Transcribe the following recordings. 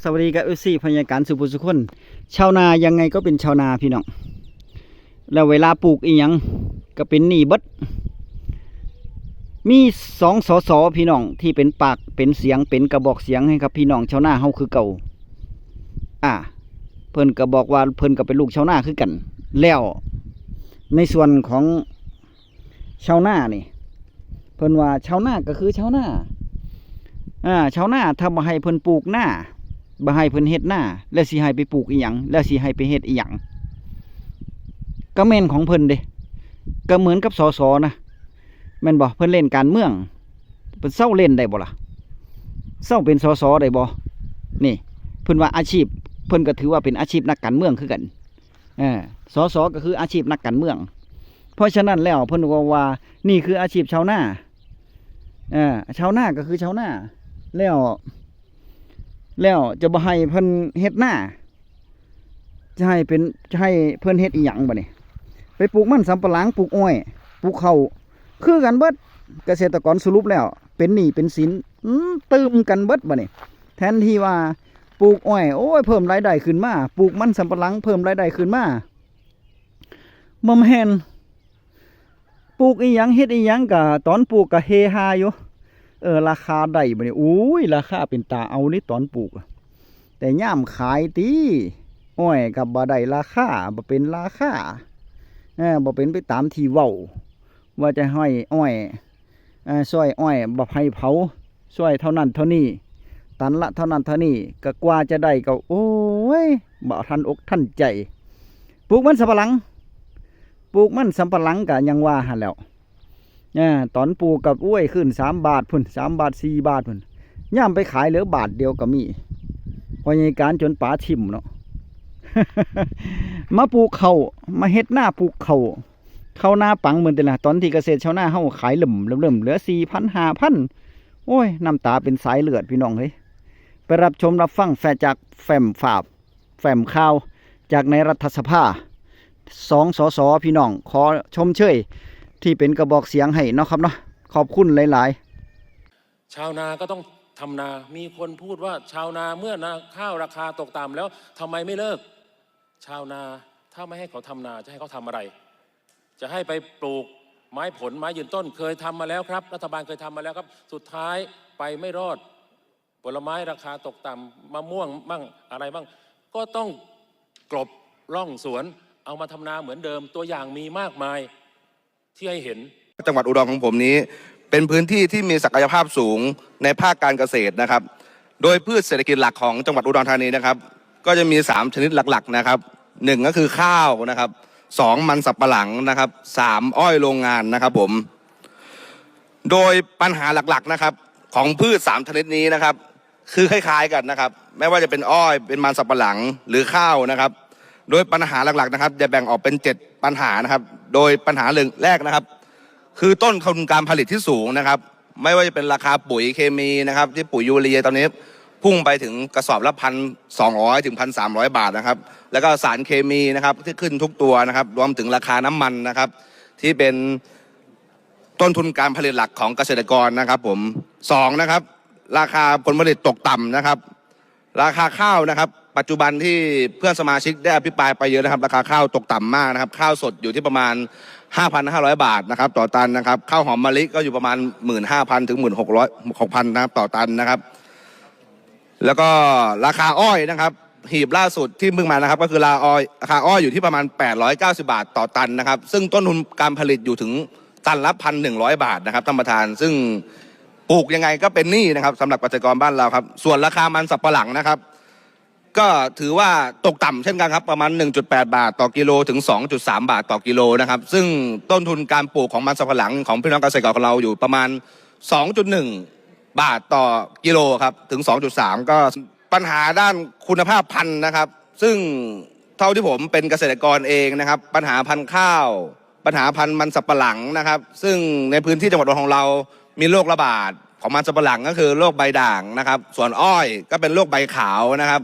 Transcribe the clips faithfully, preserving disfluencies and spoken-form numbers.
สวัสดีครับ เอฟซี พยาการสุภูสุคน ชาวนายังไงก็เป็นชาวนาพี่น้อง แล้วเวลาปลูกอีหยังก็เป็นหนี้เบิด มีสอง สส พี่น้องที่เป็นปากเป็นเสียงเป็นกระบอกเสียงให้ครับพี่น้องชาวนาเฮาคือเก่า อ่า เพิ่นก็บอกว่าเพิ่นก็เป็นลูกชาวนาคือกัน แล้วในส่วนของชาวนานี่ เพิ่นว่าชาวนาก็คือชาวนา อ่า ชาวนาถ้าบ่ให้เพิ่นปลูกนา บ่ให้เพิ่นเฮ็ดนา แล้วสิให้ไปปลูกอีหยัง แล้วสิให้ไปเฮ็ดอีหยัง ก็แม่นของเพิ่นเด้ ก็เหมือนกับ สส นะ แม่นบ่ เพิ่นเล่นการเมือง เพิ่นเซาเล่นได้บ่ล่ะ เซาเป็น สส ได้บ่ นี่ เพิ่นว่าอาชีพ เพิ่นก็ถือว่าเป็นอาชีพนักการเมืองคือกัน เออ สส ก็คืออาชีพนักการเมือง เพราะฉะนั้นแล้วเพิ่นก็ว่านี่คืออาชีพชาวนา เออ ชาวนาก็คือชาวนา แล้ว แล้วจะบ่ให้เพิ่นเฮ็ดนา จะให้เป็น จะให้เพิ่นเฮ็ดอีหยังบัดนี้ ไปปลูกมันสำปะหลัง ปลูกอ้อย ปลูกข้าว คือกันเบิด เกษตรกรสรุปแล้ว เป็นหนี้เป็นสิน อืม ตื่มกันเบิดบัดนี้ แทนที่ว่าปลูกอ้อย โอ้ย เพิ่มรายได้ขึ้นมา ปลูกมันสำปะหลัง เพิ่มรายได้ขึ้นมา บ่แม่น ปลูกอีหยัง เฮ็ดอีหยังกะ ตอนปลูกกะเฮฮาอยู่ เออ ราคาได้บัดนี้ อุ้ย ราคาเป็นตาเอานี่ตอนปลูกอะ แต่ยามขายติ อ้อยกะบ่ได้ราคา บ่เป็นราคา เออ บ่เป็นไปตามที่เว้า ว่าจะให้อ้อย เอ่อ ซอยอ้อย บ่ให้เผา ซอยเท่านั้นเท่านี้ ตันละเท่านั้นเท่านี้ ก็กว่าจะได้ก็ โอ้ย บ่ทันอกทันใจ ปลูกมันสำปะหลัง ปลูกมันสำปะหลังก็ยังว่าหั่นแหล้ว เออ ตอนปลูกก็ โอ้ย ขึ้นสามบาทพุ้น สามบาท สี่บาทพุ้น ยามไปขายเหลือบาทเดียวก็มี พ่อใหญ่การจนป๋าถิ่มเนาะ มาปลูกข้าว มาเฮ็ดนาปลูกข้าว ข้าวนาปังเหมือนแต่ละ ตอนที่เกษตรชาวนาเฮาขายเริ่ม เริ่ม เริ่มเหลือสี่พัน ห้าพัน โอ้ย น้ำตาเป็นสายเลือดพี่น้องเฮ้ย ไปรับชมรับฟังแฟจากแฟ้มฝาบ แฟ้มข่าว จากในรัฐสภา สอง สส พี่น้อง ขอชมเชยที่เป็นกระบอกเสียงให้เนาะครับเนาะ ขอบคุณหลายๆ ชาวนาก็ต้องทำนา มีคนพูดว่าชาวนาเมื่อนาข้าวราคาตกต่ำแล้วทำไมไม่เลิก ชาวนาถ้าไม่ให้เขาทำนาจะให้เขาทำอะไร จะให้ไปปลูกไม้ผลไม้ยืนต้น เคยทำมาแล้วครับ รัฐบาลเคยทำมาแล้วครับ สุดท้ายไปไม่รอด ผลไม้ราคาตกต่ำ มะม่วงบ้างอะไรบ้าง ก็ต้องกลบร่องสวน เอามาทำนาเหมือนเดิม ตัวอย่างมีมากมายที่ให้เห็น จังหวัดอุดรของผมนี้ เป็นพื้นที่ที่มีศักยภาพสูงในภาคการเกษตรนะครับ โดยพืชเศรษฐกิจหลักของจังหวัดอุดรธานีนะครับ ก็จะมี 3 ชนิดหลักๆนะครับ หนึ่ง ก็คือข้าวนะครับ สอง มันสำปะหลังนะครับ สาม อ้อยโรงงานนะครับผม โดยปัญหาหลักๆนะครับ ของพืช 3 ชนิดนี้นะครับ คือคล้ายๆกันนะครับ ไม่ว่าจะเป็นอ้อย เป็นมันสำปะหลัง หรือข้าวนะครับ โดยปัญหาหลักๆนะครับ จะแบ่งออกเป็น 7 ปัญหานะครับ โดยปัญหาหนึ่งแรกนะครับ คือต้นทุนการผลิตที่สูงนะครับ ไม่ว่าจะเป็นราคาปุ๋ยเคมีนะครับ ที่ปุ๋ยยูเรียตอนนี้พุ่งไปถึงกระสอบละพันสองร้อยถึงพันสามร้อยบาทนะครับ แล้วก็สารเคมีนะครับที่ขึ้นทุกตัวนะครับ รวมถึงราคาน้ำมันนะครับ ที่เป็นต้นทุนการผลิตหลักของเกษตรกรนะครับผมสองนะครับ ราคาผลผลิตตกต่ำนะครับ ราคาข้าวนะครับ ปัจจุบันที่เพื่อนสมาชิกได้อภิปรายไปเยอะนะครับ ราคาข้าวตกต่ำมากนะครับ ข้าวสดอยู่ที่ประมาณ ห้าพันห้าร้อย บาทนะครับ ต่อตันนะครับ ข้าวหอมมะลิก็อยู่ประมาณ หมื่นห้าพัน ถึง หมื่นหกร้อย หกพัน นะครับ ต่อตันนะครับ แล้วก็ราคาอ้อยนะครับ หีบล่าสุดที่เพิ่งมานะครับ ก็คือราอ้อยราคาอ้อยอยู่ที่ประมาณ แปดร้อยเก้าสิบ บาทต่อตันนะครับ ซึ่งต้นทุนการผลิตอยู่ถึงตันละ พันหนึ่งร้อย บาทนะครับท่านประธาน ซึ่งปลูกยังไงก็เป็นหนี้นะครับสำหรับเกษตรกรบ้านเราครับ ส่วนราคามันสำปะหลังนะครับ ก็ถือว่าตกต่ำเช่นกันครับ ประมาณ หนึ่งจุดแปด บาทต่อกิโลถึง สองจุดสาม บาทต่อกิโลนะครับ ซึ่งต้นทุนการปลูกของมันสำปะหลังของพี่น้องเกษตรกรของเราอยู่ประมาณ สองจุดหนึ่ง บาทต่อกิโลครับ ถึง สองจุดสาม ก็ปัญหาด้านคุณภาพพันธุ์นะครับ ซึ่งเท่าที่ผมเป็นเกษตรกรเองนะครับ ปัญหาพันธุ์ข้าว ปัญหาพันธุ์มันสำปะหลังนะครับ ซึ่งในพื้นที่จังหวัดอุดรของเรามีโรคระบาดของมันสำปะหลังก็คือโรคใบด่างนะครับ ส่วนอ้อยก็เป็นโรคใบขาวนะครับ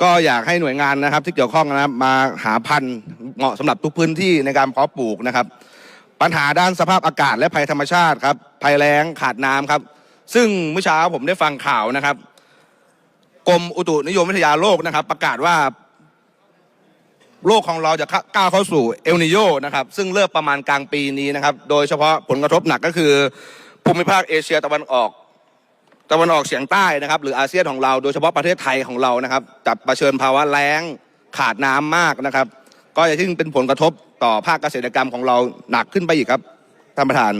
ก็อยากให้หน่วยงานนะครับที่เกี่ยวข้องนะครับมาหาพันธุ์เหมาะสำหรับทุกพื้นที่ในการเพาะปลูกนะครับ ปัญหาด้านสภาพอากาศและภัยธรรมชาติครับ ภัยแล้งขาดน้ำครับ ซึ่งเมื่อเช้าผมได้ฟังข่าวนะครับ กรมอุตุนิยมวิทยาโลกนะครับ ประกาศว่า โลกของเราจะก้าวเข้าสู่เอลนีโญนะครับ ซึ่งเริ่มประมาณกลางปีนี้นะครับ โดยเฉพาะผลกระทบหนักก็คือ ภูมิภาคเอเชียตะวันออกตะวันออกเฉียงใต้นะครับ หรืออาเซียนของเรา โดยเฉพาะประเทศไทยของเรานะครับ จะเผชิญภาวะแล้งขาดน้ำมากนะครับ ก็จะยิ่งเป็นผลกระทบต่อภาคเกษตรกรรมของเราหนักขึ้นไปอีกครับ ท่านประธาน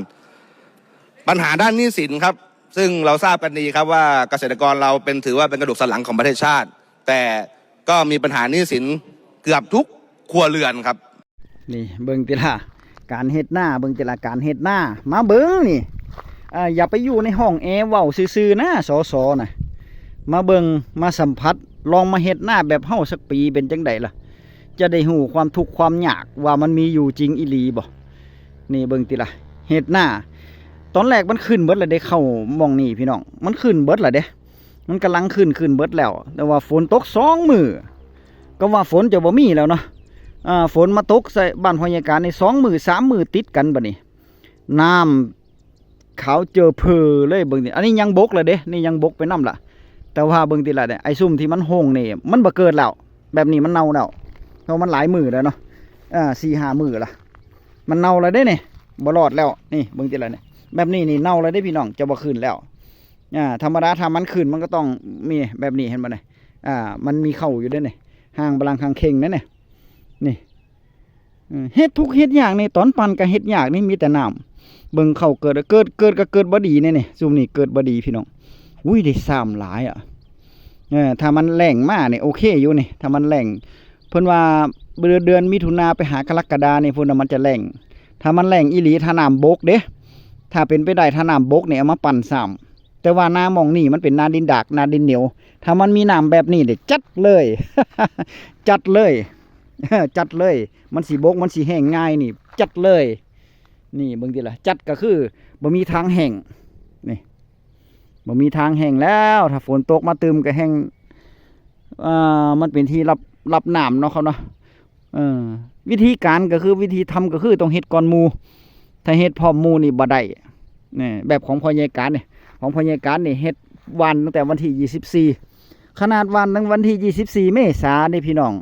ปัญหาด้านหนี้สินครับ ซึ่งเราทราบกันดีครับว่าเกษตรกรเราเป็นถือว่าเป็นกระดูกสันหลังของประเทศชาติ แต่ก็มีปัญหาหนี้สินเกือบทุกครัวเรือนครับ นี่เบิ่งติล่ะ การเฮ็ดนา เบิ่งติล่ะ การเฮ็ดนา มาเบิ่งนี่ อ่า อย่าไปอยู่ในห้องแอร์เว้าซื่อๆนะ สส นะ มาเบิ่ง มาสัมผัส ลองมาเฮ็ดนาแบบเฮาสักปีเป็นจังไดล่ะ จะได้ฮู้ความทุกข์ความยากว่ามันมีอยู่จริงอีหลีบ่ นี่เบิ่งติล่ะ เฮ็ดนา ตอนแรกมันขึ้นเบิดแล้วเด้ เข้าหม่องนี่พี่น้อง มันขึ้นเบิดแล้วเด้ มันกำลังขึ้น ขึ้นเบิดแล้ว แต่ว่าฝนตกสองมื้อ ก็ว่าฝนจะบ่มีแล้วเนาะ อ่า ฝนมาตกใส่บ้านพ่อใหญ่การนี่สองมื้อสามมื้อติดกันบัดนี้ น้ำขาวเจิ่งเผิ่งเลยเบิ่งนี่ อันนี้ยังบกเลยเด้ นี่ยังบกไปนำล่ะ แต่ว่าเบิ่งติล่ะเนี่ย ไอ้ซุมที่มันโฮงนี่ มันบ่เกิดแล้ว แบบนี้มันเน่าแล้ว เพราะมันหลายมื้อแล้วเนาะ อ่า สี่ห้ามื้อละ มันเน่าแล้วเด้นี่ บ่รอดแล้ว นี่เบิ่งติล่ะเนี่ย แบบนี้นี่เน่าแล้วเด้พี่น้อง จะบ่ขึ้นแล้ว อ่า ธรรมดาถ้ามันขึ้นมันก็ต้องมีแบบนี้ เห็นบ่เนี่ย อ่า มันมีเข้าอยู่เด้นี่ ห่างบาลังก์ข้างเข่งนั่นเนี่ย นี่ อืม เฮ็ดทุกข์เฮ็ดยากนี่ ตอนปั่นก็เฮ็ดยากนี่ มีแต่น้ำ เบิ่งเข้าเกิด เกิด เกิดก็เกิดบ่ดีนี่นี่ ซุมนี่เกิดบ่ดีพี่น้อง อุ้ย ได้ซ้ำหลายอะ เออ ถ้ามันแล้งมานี่โอเคอยู่นี่ ถ้ามันแล้ง เพิ่นว่าเดือน เดือนมิถุนาไปหากรกฎานี่พุ้นน่ะมันจะแล้ง ถ้ามันแล้งอีหลี ถ้าน้ำบกเด้ ถ้าเป็นไปได้ ถ้าน้ำบกนี่เอามาปั่นซ้ำ แต่ว่านาหม่องนี่มันเป็นนาดินดาก นาดินเหนียว ถ้ามันมีน้ำแบบนี้นี่จัดเลย จัดเลย จัดเลย มันสิบก มันสิแห้งง่ายนี่ จัดเลย นี่เบิ่งติล่ะ จัดก็คือบ่มีทางแห้ง นี่ บ่มีทางแห้งแล้ว ถ้าฝนตกมาตึมก็แห้ง อ่า มันเป็นที่รับ รับน้ำเนาะครับเนาะ เออ วิธีการก็คือ วิธีทำก็คือต้องเฮ็ดก่อนหมู่ ถ้าเฮ็ดพร้อมหมู่นี่บ่ได้ นี่ แบบของพ่อใหญ่การนี่ ของพ่อใหญ่การนี่เฮ็ดหว่านตั้งแต่วันที่ยี่สิบสี่ ขนาดหว่านตั้งวันที่ยี่สิบสี่เมษาเด้พี่น้อง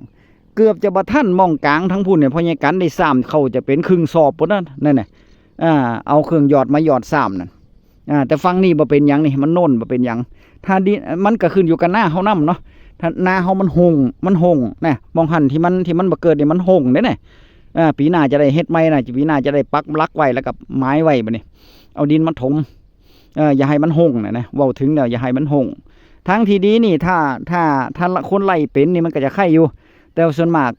เกือบจะบ่ทันหม่องกลางทั้งพุ้นเนี่ย พ่อใหญ่การได้ซ้ำเข้าจะเป็นครึ่งสอบพุ้นนะ นั่นน่ะ อ่า เอาเครื่องหยอดมาหยอดซ้ำนั่น อ่า แต่ฝั่งนี้บ่เป็นหยังนี่ มันโน่นบ่เป็นหยัง ถ้าดิน มันก็ขึ้นอยู่กับนาเฮานำเนาะ ถ้านาเฮามันโฮง มันโฮงนะ หม่องหั่นที่มัน ที่มันบ่เกิดนี่มันโฮงเด้เนี่ย อ่า ปีหน้าจะได้เฮ็ดใหม่นะ ปีหน้าจะได้ปักหลักไว้แล้วก็หมายไว้บัดนี้ เอาดินมาถม เออ อย่าให้มันโฮงนะนะ เว้าถึงแล้วอย่าให้มันโฮง ทางที่ดีนี่ ถ้า ถ้า ถ้าคนไล่เป็นนี่มันก็จะไคอยู่ แต่ส่วนมาก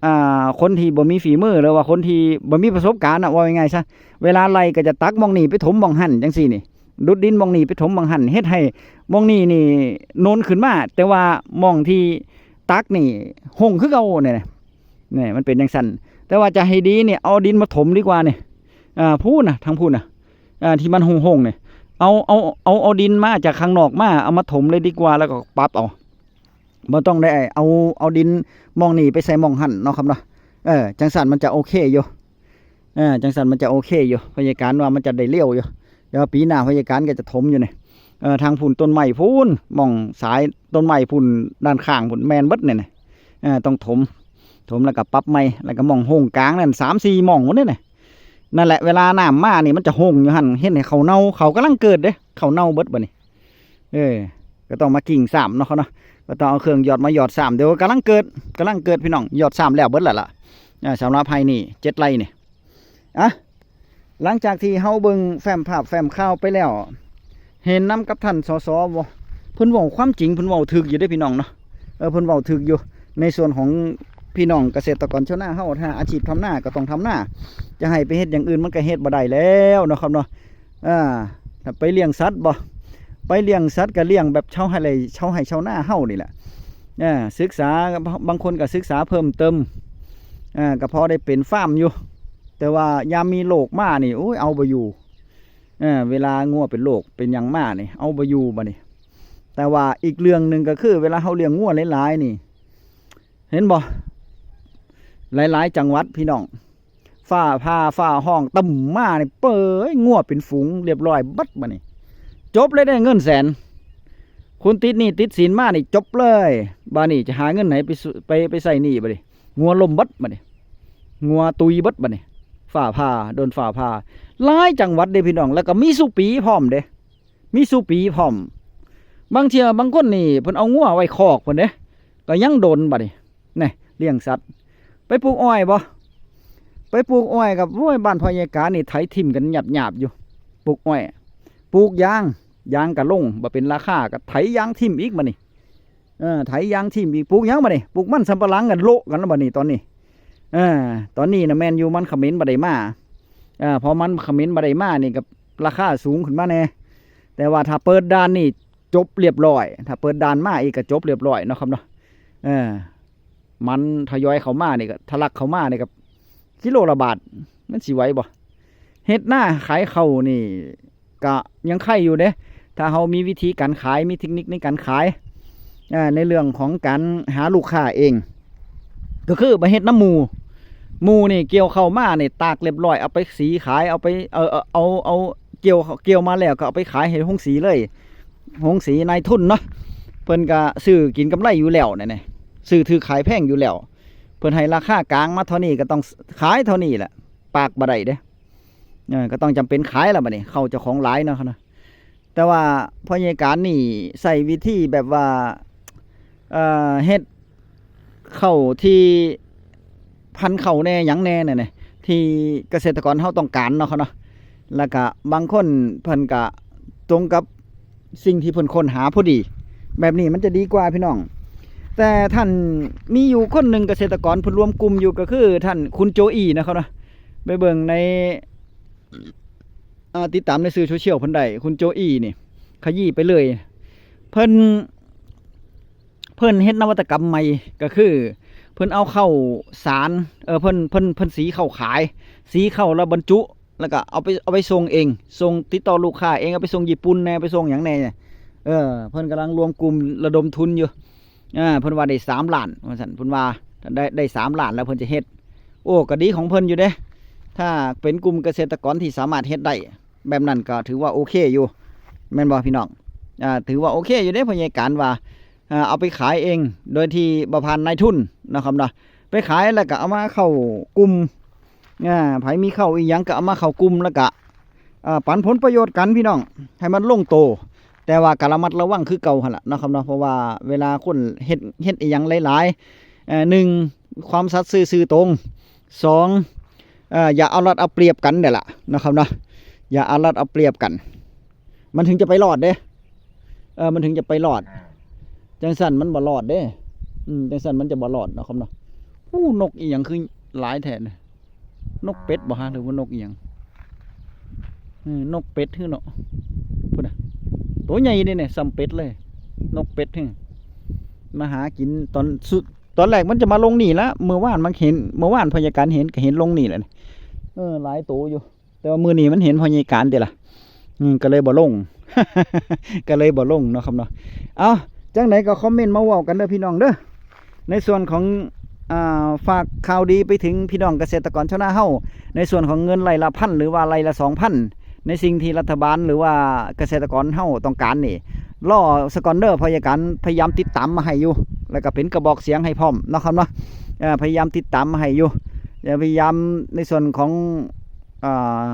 อ่า คนที่บ่มีฝีมือ หรือว่าคนที่บ่มีประสบการณ์น่ะ ว่าง่ายๆซะ เวลาไล่ก็จะตักหม่องนี่ไปถมหม่องหั่นจังซี่นี่ ดุดดินหม่องนี่ไปถมหม่องหั่น เฮ็ดให้หม่องนี่นี่โนนขึ้นมา แต่ว่าหม่องที่ตักนี่โฮงคือเก่าเนี่ยนะ นี่มันเป็นจังซั่น แต่ว่าจะให้ดีนี่ เอาดินมาถมดีกว่านี่ อ่า พุ้นน่ะ ทางพุ้นน่ะ อ่า ที่มันโฮงๆนี่ เอา เอา เอา เอาดินมาจากข้างนอกมา เอามาถมเลยดีกว่า แล้วก็ปรับเอา บ่ต้องได้เอา เอาดินหม่องนี่ไปใส่หม่องหั่นเนาะครับเนาะ เออ จังซั่นมันจะโอเคอยู่ เออ จังซั่นมันจะโอเคอยู่ พ่อใหญ่การว่ามันจะได้เร็วอยู่ เดี๋ยวปีหน้าพ่อใหญ่การก็จะถมอยู่นี่ เออ ทางพุ้นต้นไม้พุ้น หม่องสายต้นไม้พุ้นด้านข้างพุ้น แม่นเบิดเนี่ยนะ เออ ต้องถม ถมแล้วก็ปรับใหม่ แล้วก็หม่องโฮงกลางนั่น สามสี่หม่องพุ้นเนี่ยนะ นั่นแหละ เวลาน้ำมานี่มันจะโฮงอยู่หั่น เฮ็ดให้เขาเน่า เขากำลังเกิดเด้ เขาเน่าเบิดบัดนี้ เออ ก็ต้องมากิ่งซ้ำเนาะเขาเนาะ ก็ต้องเอาเครื่องหยอดมาหยอดซ้ำ เดี๋ยวกำลังเกิด กำลังเกิดพี่น้อง หยอดซ้ำแล้วเบิดแล้วล่ะ อ่า สำหรับไฮ่นี่ เจ็ดไร่นี่ อ่ะ หลังจากที่เฮาเบิ่งแฟ้มภาพแฟ้มข่าวไปแล้ว เห็นนำกับท่าน สส บ่ เพิ่นเว้าความจริง เพิ่นเว้าถูกอยู่เด้พี่น้องเนาะ เออ เพิ่นเว้าถูกอยู่ ในส่วนของพี่น้องเกษตรกรชาวนาเฮา ถ้าอาชีพทำนาก็ต้องทำนา จะให้ไปเฮ็ดอย่างอื่นมันก็เฮ็ดบ่ได้แล้วเนาะครับเนาะ อ่า ถ้าไปเลี้ยงสัตว์บ่ ไปเลี้ยงสัตว์ก็เลี้ยงแบบชาวไร่ ชาวไร่ชาวนาเฮานี่แหละ อ่า ศึกษา บางคนก็ศึกษาเพิ่มเติม อ่า ก็พอได้เป็นฟาร์มอยู่ แต่ว่ายามมีโรคมานี่ โอ้ย เอาบ่อยู่ เออ เวลางัวเป็นโรคเป็นหยังมานี่ เอาบ่อยู่บัดนี้ แต่ว่าอีกเรื่องหนึ่งก็คือ เวลาเฮาเลี้ยงงัวหลายๆนี่ เห็นบ่ หลายๆจังหวัดพี่น้อง ฟ้าผ่าฟ้าฮ้องตึ้มมานี่ เป้ย งัวเป็นฝูงเรียบร้อยเบิดบัดนี้ จบเลยได้เงินแสน คุณติดหนี้ติดสินมานี่จบเลย บาดนี้จะหาเงินไหนไปสุ- ไปไปใส่หนี้บาดนี้ งัวล้มเบิดบาดนี้ งัวตุยเบิดบาดนี้ ฟ้าผ่า โดนฟ้าผ่า หลายจังหวัดเด้พี่น้อง แล้วก็มีสู่ปีพร้อมเด้ มีสู่ปีพร้อม บางเทื่อบางคนนี่เพิ่นเอางัวไว้คอกเพิ่นเด้ ก็ยังโดนบาดนี้ นี่เลี้ยงสัตว์ ไปปลูกอ้อยบ่ ไปปลูกอ้อยกับ โอ้ย บ้านพ่อใหญ่กานี่ไถถิ่มกันหยาบๆอยู่ ปลูกอ้อย ปลูกยาง ยางก็ลง บ่เป็นราคา ก็ไถยางถิ่มอีกบาดนี้ เออ ไถยางถิ่มอีก ปลูกหยังบาดนี้ ปลูกมันสำปะหลังกัน โละกันแล้วบาดนี้ตอนนี้ เออ ตอนนี้นะแม่นอยู่ มันเขมรบ่ได้มา เออ พอมันเขมรบ่ได้มานี่ก็ราคาสูงขึ้นมาแน่ แต่ว่าถ้าเปิดด่านนี่จบเรียบร้อย ถ้าเปิดด่านมาอีกก็จบเรียบร้อยเนาะครับเนาะ เออ มันทยอยเข้ามานี่ก็ ทะลักเข้ามานี่ก็ กิโลละบาท มันสิไหวบ่ เฮ็ดนาขายข้าวนี่ก็ยังไคอยู่เด้ ถ้าเฮามีวิธีการขาย มีเทคนิคในการขาย อ่า ในเรื่องของการหาลูกค้าเอง ก็คือบ่เฮ็ดนำหมู่ หมู่นี่เกี่ยวข้าวมานี่ตากเรียบร้อย เอาไปสีขาย เอาไป เอ่อ เอา เอา เอา เกี่ยว เกี่ยวมาแล้วก็เอาไปขายให้โฮงสีเลย โฮงสีนายทุนเนาะ เพิ่นก็ซื้อกินกำไรอยู่แล้วนั่นแหละ ซื้อถือขายแพงอยู่แล้ว เพิ่นให้ราคากลางมาเท่านี้ก็ต้องขายเท่านี้แหละ ปากบ่ได้เด้ เออ ก็ต้องจำเป็นขายแล้วบัดนี้ ข้าวเจ้าของหลายเนาะครับเนาะ แต่ว่าพ่อใหญ่กานี่ใช้วิธีแบบว่า เอ่อ เฮ็ดข้าวที่ พันธุ์ข้าวแน่หยังแน่เนี่ยนะ ที่เกษตรกรเฮาต้องการเนาะครับเนาะ แล้วก็บางคนเพิ่นก็ตรงกับสิ่งที่เพิ่นค้นหาพอดี แบบนี้มันจะดีกว่าพี่น้อง แต่ท่านมีอยู่คนหนึ่งเกษตรกรเพิ่นรวมกลุ่มอยู่ก็คือท่านคุณโจอี้นะครับเนาะ ไปเบิ่งใน อ่า ติดตามในสื่อโซเชียลเพิ่นได้ คุณโจอี้นี่ ขยี้ไปเลย เพิ่น เพิ่นเฮ็ดนวัตกรรมใหม่ ก็คือ เพิ่นเอาข้าวสาร เออ เพิ่น เพิ่น เพิ่นสีข้าวขาย สีข้าวแล้วบรรจุ แล้วก็เอาไป เอาไปส่งเอง ส่งติดต่อลูกค้าเอง เอาไปส่งญี่ปุ่นแน่ ไปส่งหยังแน่ เออ เพิ่นกำลังรวมกลุ่มระดมทุนอยู่ อ่า เพิ่นว่าได้สามล้าน ว่าซั่น เพิ่นว่าได้ ได้สามล้านแล้วเพิ่นจะเฮ็ด โอ้ ก็ดีของเพิ่นอยู่เด้ ถ้าเป็นกลุ่มเกษตรกรที่สามารถเฮ็ดได้ แบบนั้นก็ถือว่าโอเคอยู่ แม่นบ่พี่น้อง อ่า ถือว่าโอเคอยู่เด้ พ่อใหญ่กาว่า อ่า เอาไปขายเอง โดยที่บ่ผ่านนายทุนนะครับเนาะ ไปขายแล้วก็เอามาเข้ากลุ่ม อ่า ไผมีข้าวอีหยังก็เอามาเข้ากลุ่ม แล้วก็ อ่า ปันผลประโยชน์กันพี่น้อง ให้มันลงโต แต่ว่าก็ระมัดระวังคือเก่าหั่นล่ะเนาะครับเนาะ เพราะว่าเวลาคนเฮ็ด เฮ็ดอีหยังหลายๆ เอ่อ หนึ่ง ความสัตย์ซื่อซื่อตรง สอง เอ่อ อย่าเอารัดเอาเปรียบกันเด้อล่ะเนาะครับเนาะ อย่าเอารัดเอาเปรียบกัน มันถึงจะไปรอดเด้ เออ มันถึงจะไปรอด จังซั่นมันบ่รอดเด้ อืม จังซั่นมันจะบ่รอดเนาะครับเนาะ อู้ นกอีหยังคือหลายแท้เนี่ย นกเป็ดบ่ฮะ หรือว่านกอีหยัง อืม นกเป็ดคือเนาะ พุ้นน่ะ ตัวใหญ่เด้เนี่ย ส่ำเป็ดเลย นกเป็ดคือ มาหากินตอนสุด ตอนแรกมันจะมาลงนี่ละ เมื่อวานมันเห็น เมื่อวานพ่อใหญ่กาเห็น ก็เห็นลงนี่แหละนี่ เออ หลายตัวอยู่ แต่ว่ามื้อนี้มันเห็นพ่อใหญ่กาเด้ล่ะ อืม ก็เลยบ่ลง ก็เลยบ่ลงเนาะครับเนาะ เอา จังใดก็คอมเมนต์มาเว้ากันเด้อพี่น้องเด้อ ในส่วนของ อ่า ฝากข่าวดีไปถึงพี่น้องเกษตรกรชาวนาเฮา ในส่วนของเงินไร่ละพัน หรือว่าไร่ละสองพัน ในสิ่งที่รัฐบาลหรือว่าเกษตรกรเฮาต้องการนี่ รอซะก่อนเด้อ พ่อใหญ่กาพยายามติดตามมาให้อยู่ แล้วก็เป็นกระบอกเสียงให้พร้อมเนาะครับเนาะ เอ่อ พยายามติดตามมาให้อยู่ เอ่อ พยายามในส่วนของ อ่า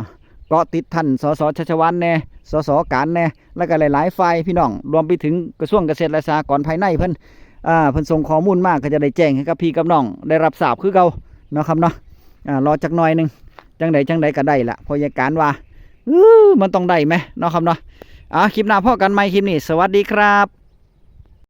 เกาะติดท่าน สส ชัชวาลแน่ สส กาญแน่ แล้วก็หลายๆ ฝ่ายพี่น้อง รวมไปถึงกระทรวงเกษตรและสหกรณ์ภายในเพิ่น อ่า เพิ่นส่งข้อมูลมาก็จะได้แจ้งให้กับพี่กับน้องได้รับทราบคือเก่าเนาะครับเนาะ อ่า รอจักหน่อยหนึ่ง จังใดจังใดก็ได้ละ พ่อใหญ่กาว่า อื้อ มันต้องได้ไหมเนาะครับเนาะ อ่า คลิปหน้าพ้อกันใหม่ คลิปนี้ สวัสดีครับ